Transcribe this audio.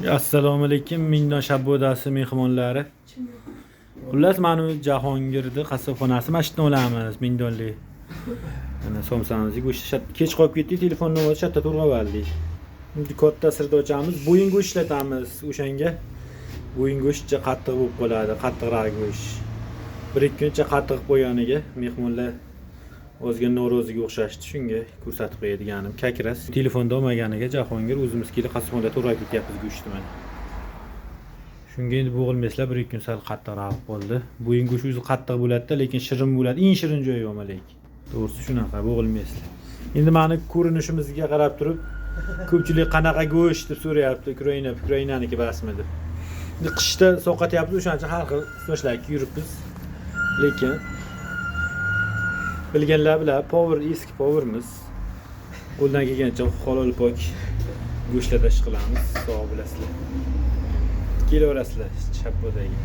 Assalomu alaykum, Mingdon shabbodasi mehmonlari. Xullas, mana bu Jahongirni qassobxonasi, mana shu yerdan olamiz mingdonlik. Mana somsamizni go'sht kech qolib ketdik, telefonni ovozi shu yerda to'g'rab oldik. Endi katta sirda ochamiz, bo'yin go'sht ishlatamiz o'shanga. Bo'yin go'shtcha qattiq bo'lib qoladi, qattiqroq go'sht. Bir ikki kuncha qattiq qo'yganiga mehmonlar ozgina noroziga o'xshashdi, shunga ko'rsatib qo'yadiganim. Как раз telefonda olmaganiga Jahongir o'zimiz kelib qassobxonada to'g'rab ketyapmiz go'shtni mana. Shunga endi bo'g'ilmaysizlar, bir ikki kun sal qattiqroq bo'lib qoldi. Bo'yin go'sht o'zi qattiq bo'ladi-da, lekin shirin bo'ladi. Eng shirin joyi yo'q lekin. To'g'risi shunaqa, bo'g'ilmaysizlar. Endi mani ko'rinishimizga qarab turib ko'pchilik qanaqa go'sht deb so'rayapti, Ukraina, Ukrainaniki basmi deb. Endi qishda sovqatyapmiz, o'shaning uchun har xil sochlarga yuribmiz. Lekin bilganlar biladi, повар, eski повар imiz. Qo'ldan kelgancha halol pok go'shtlarda ish qilamiz, sog' bilasizlar. Kelaverasizlar Shabbodagi.